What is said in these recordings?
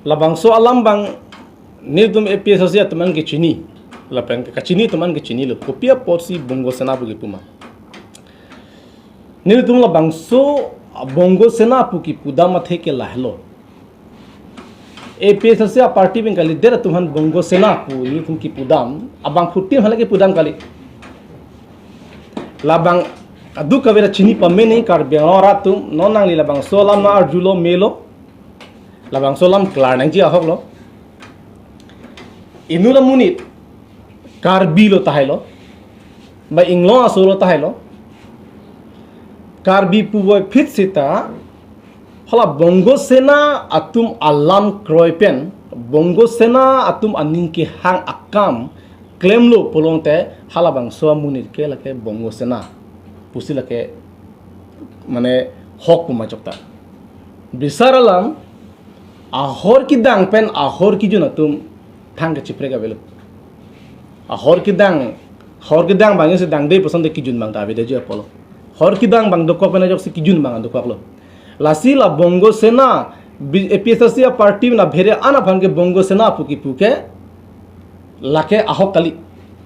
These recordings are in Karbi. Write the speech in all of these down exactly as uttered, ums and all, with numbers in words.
Labangso alam abang nelitum A P H L C atum an ke chini. Lapen kachini atum an ke chinilo. Kopi apotsi Bongo Sena pu kipu ma? Nelitum labangso Bongo Sena pu kipudam athe ke lahelo. A P H L C a-party pen kalidet atum aphan Bongo Sena pu nelitum kipudam. Abangphutin hala kipudam kali. Labang aduk kavera chini pamene Karbi Anglong arat atum, non nangli labangso alam na arjulo melo. Labangso alam klar nangji ahok lo. Inut amonit Karbi lo tahai lo, ba inglong aso lo tahai lo. Karbi puvoiphit seta hala Bongo Sena atum alam kroi pen, Bongo Sena atum aning kehang akam klemlo pulote halabangso amonit ke lake Bongo Sena pusi lake mane hok pu majok ta. Bisar alam, ahor kedang pen ahor kejun atum thang kachiprek avelo. Ahor kedang, hor kedang abang si dangde pu asonte kejun abang ta avedetji apotlo. Hor kedang abang dokok pen ajoksi kejun abang dokoklo. Lasi la Bongo Sena, B-, A P H L C a-party na bhere an aphan ke Bongo Sena pu kipu ke lake ahok kali.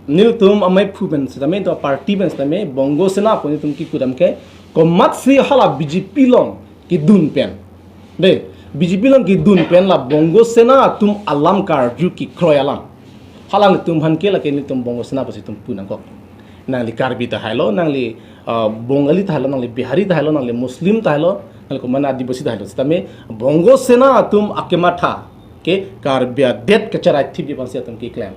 Nelitum amei phu pen sitame, to party pen sitame, Bongo Sena pu nelitum kipudam ke komatsi hala B J P along kedun pen. De, B J P along kedun pen la Bongo Sena atum alam karju kekroi alam. Hala nelitum aphan ke lake nelitum Bongo Sena pusi itum pu nangkok. Nangli Karbi tahai lo, nangli, ah, Bongali tahai lo, nangli Bihari tahai lo, nangli Muslim tahai lo, nangli komat Adivasi tahai lo. Sitame Bongo Sena atum akematha ke Karbi adet kacherai thipji aphansi atum keklem.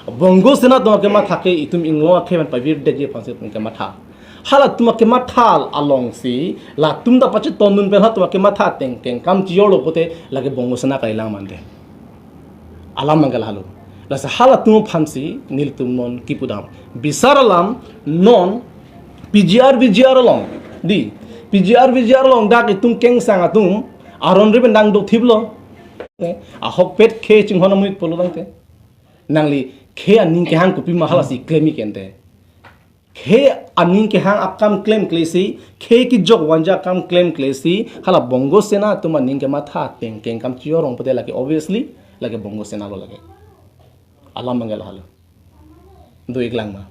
Bongo Sena atum akematha ke itum inglong akhei pen pavirdetji aphansi atum kematha. Halatum akematha alongsi latum ta pachetondun pen halatum akematha ateng kengkam chijorlo pulote lake Bongo Sena kalilang mante. Alam abang ke lahelo. Lasi halatum aphansi nelitum non kipudam. Bisar alam non P G R V G R along. Di, P G R V G R along dak itum kengsang atum aron ri pen dang dothiplo. Eh, ahokpet khei chinghon amonit pulo tangte. Nangli khei aning kehang kopi ma halasi klemji ke ante. Khei aning kehang akam klemkle si, khei kejok vangji akam klemkle si, hala Bongo Sena atum aning kematha ateng kengkam chijor rong pulote lake obviously lake Bongo Sena lo lake. Alam abang ke lahelo. Do-iklang ma?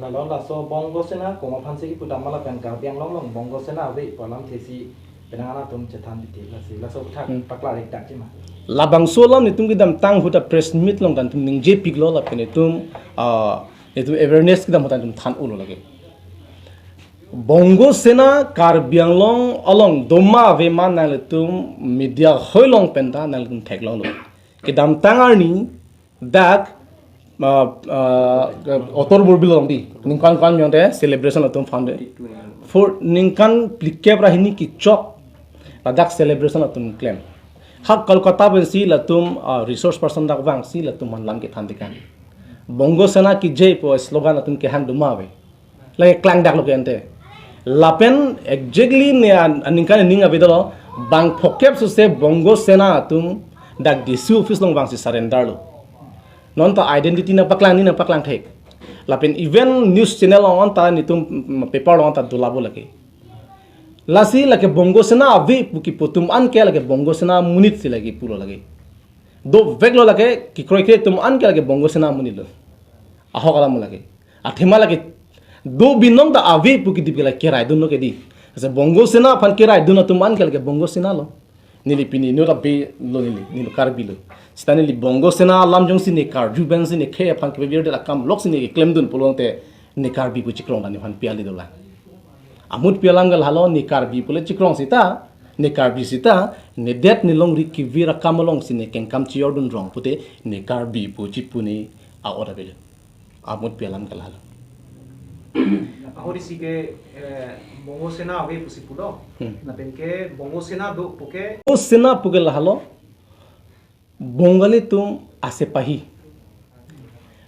Lalo laso Bongo Sena komat aphansi kipudam ma lapen Karbi Anglong along Bongo Sena ave pu alamthe si penang an atum chethan titi, lasi laso aputhak Hmm. paklar-ik dakji ma? Labangso alam nelitum kedamtang ahut a-press meet along ta nelitum ningjepiklo lapen nelitum, ah, nelitum awareness kedam ahut ta nelitum than-olo lake. Bongo Sena Karbi Anglong along do ma ave ma nanglitum media hoi along pen ta nanglitum theklonglo. Kedamtang arni dak, ah, ah, Otor Borbil along di ningkan ko-an jongte celebration atum founded. For ningkan phlikep ra hini kechok ladak celebration atum klem. Ha Kolkata pensi latum, ah, resource person dak vangsi latum aphan lam kethan tekan. Bongo Sena ki jai pu slogan atum kehang do ma ave. Lake klangdaklo ke ante. Lapen exactly ne an-, aningkan aning avedetlo, bang phokep suse Bongo Sena atum dak D C office along vangsi surrender lo. Non ta identity nangpaklang, ne nangpaklang thek. Lapen even news channel along ta nelitum, mm, paper along ta dolabo lake. Lasi lake Bongo Sena ave pu kipu atum an ke lake Bongo Sena amonit si lake pulo lake. Doveklo lake kekroikre atum an ke lake Bongo Sena amonit lo. Ahok alam lake. Athema lake do binong ta ave pu kedip ke lake keraidunlo ke di. Ase Bongo Sena aphan keraidun atum an ke lake Bongo Sena lo. Neli pini inut abe lo neli, neli Karbi lo. Seta neli Bongo Sena alam jongsi ne karju pensi ne khei aphan kevirdet akam loksi ne keklemdun pulote ne Karbi pu chikrong ta nephan pi kali dolang. Amut pi alam ke lahelo, ne Karbi pule chikrong seta, ne Karbi seta, ne det ne longri kevir akam alongsi ne kengkam chijordun rong pulote ne Karbi pu chipu ne a-ot avelo. Amut pi alam ke lahelo. Ahorsi ke, eh, Bongo Sena ave pusi pulo. Hmm. Lapen ke Bongo Sena do pu ke. Bongo Sena pu ke lahelo, Bongali atum asepahi.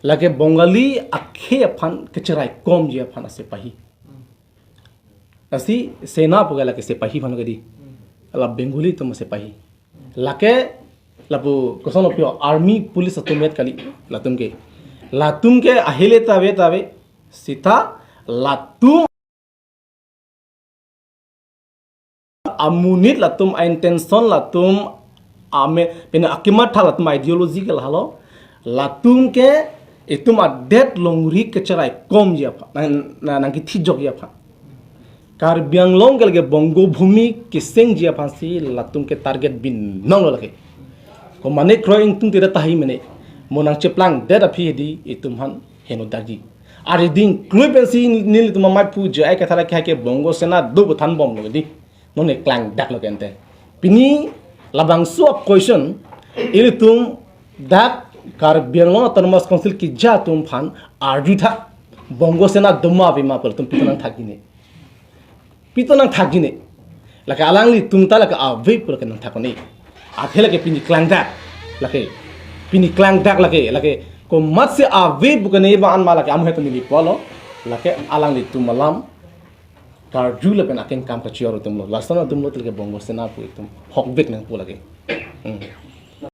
Lake Bongali akhei aphan kecheraikomji aphan asepahi. Lasi Sena pu ke lake sepahi aphan ke di. La Bengali atum asepahi. Lake lapu kosonlo pi army police atum et kali latum ke. Latum ke ahile ta ave ta ave seta latum amonit latum a-intention latum ame pine akimat thal atum ideology ke lahelo. Latum ke itum adet longri kecherai komji aphan, nang, nang, nangkethijokji aphan. Karbi Anglong ke lake Bongo Bhumi kesengji aphansi latum ke target binong lo lake. Komane kroi ingtung tira tahi mene. Mo nangcheplangdet aphi hedi itum aphan henodakji. Ari ding klui pensi nelitum amai pu je ai kathara ke hai ke Bongo Sena do bothan bom lo di. Non ne klangdak lo kente. Pini labangso a-question ilitum dak Karbi Anglong Autonomous Council keja atum aphan arjutha, Bongo Sena doma avema pu latum pito nangthakji ne. Pito nangthakji ne. Lake alanglitum ta lake ave pu lake nangthak ne. Athe lake pini klangdak. Lake pini klangdak lake, lake komatsi ave pu kene ba an ma lake amu hetu neli pulo. Lake alanglitum alam karju lapen akeng kam kachior atum lo. Lason atum lo te lake Bongo Sena pu itum hokvek nangpo lake. Hmm.